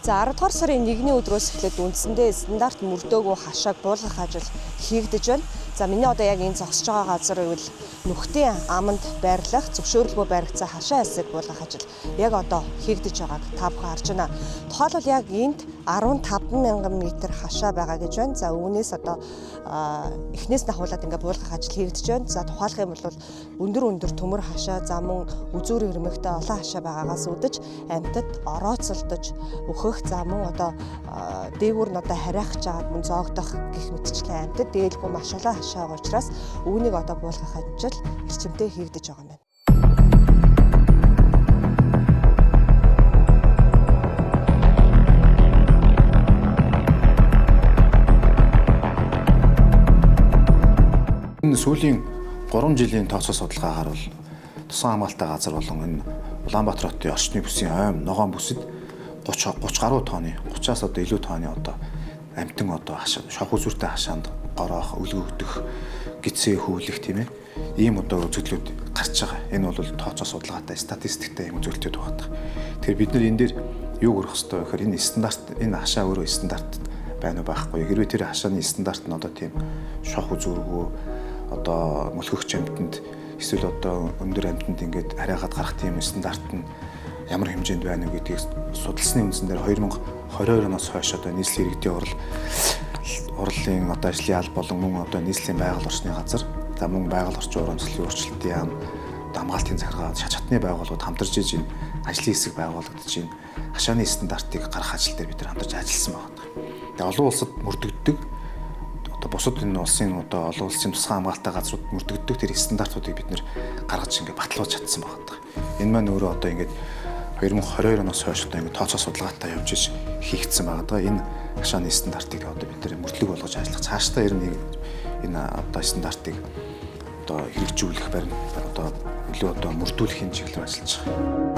За 10 дугаар сарын 1-ний өдрөөс эхлээд үндсэндээ стандарт мөрдөөгүй хашааг буулгах ажил хийгдэж байна. За миний одоо яг энэ зогсож байгаа газар гэвэл нүхтийн аманд байрлах зөвшөөрлгүй баригдсан хашаа хэсэг буулгах ажил яг одоо хийгдэж байгааг та бүхэн харж байна. Тухайлбал яг энд 15 мянган метр хашаа байгаа гэж байна. За үүнээс одоо эхнээс нь ахуулаад ингээ буулгах ажил хийгдэж байна. За тухайлах юм бол өндөр өндөр төмөр хашаа, за мөн үзүүр ирмэгтэй олон хашаа байгаагаас үүдэж амьтад орооцолдож өөхөх, за мөн одоо дээгүүр нь одоо харайхаж жагаад мөн зоогдох гэх мэтчлэн амьтад дээлгүй маш олон хашаа байгаа учраас үүнийг одоо буулгах ажил эрчимтэй хийгдэж байгаа юм байна. Энэ сүүлийн 3 жилийн тооцоо судалгаагаар бол тусан хамгаалалттай газар болон энэ Улаанбаатар хотын орчны бүсийн ойм ногоон бүсэд 30 30 гаруй тооны 30-аас одоо илүү тооны одоо амтан одоо хашаа шох үзүүртэй хашаанд гороох, өлгөгдөх, гидсээ хөвлөх тийм ийм одоо үзэгдлүүд гарч байгаа. Энэ бол тооцоо судалгаатай, статистиктэй юм үзүүлэлтүүд байгаа. Тэгэхээр бид нар энэ дээр юу көрөх ёстой вэ гэхээр энэ стандарт, энэ хашаа өөрөө стандарт байна уу байхгүй. Хэрвээ тэр хашааны стандарт нь одоо тийм шох үзүүргүй одоо мөлхөгч амьтанд эсвэл одоо өндөр амьтанд ингээд харайгаад гарах тийм стандарт нь ямар хэмжээнд байна вэ гэдгийг судалсны үндсэн дээр 2022 оноос хойш одоо нийслэлийн иргэдийн хурлын одоо ажлын алба болон мөн одоо нийслэлийн байгаль орчны газар, за мөн байгаль орчин урамшлын өөрчлөлтийн яам, хамгаалтын захиргаа, шат шатны байгууллагууд хамтарч иж энэ ажлын хэсэг байгуулагдаж энэ хашааны стандартыг гаргах ажил дээр бид нар хамтарч ажилласан байна. Тэгээ олон улсад мөрдөгддөг одоо бусад энэ улсын одоо олон улсын тусгай хамгаалалттай газрууд мөрдөгддөг тэр стандартуудыг бид нэр гаргаж ингээд батлуулж чадсан байна. Энэ маань өөрөө одоо ингээд 2022 оноос хойш одоо ингээд тооцоо судалгаатай явж иж хийгдсэн байгаа. Энэ хашааны стандартыг одоо бид нэр мөрдлөг болгож ажиллах. Цаашдаа ер нь энэ одоо стандартыг одоо хэрэгжүүлэх баримт одоо илүү одоо мөрдүүлэхийн чиглэлээр ажиллаж байгаа.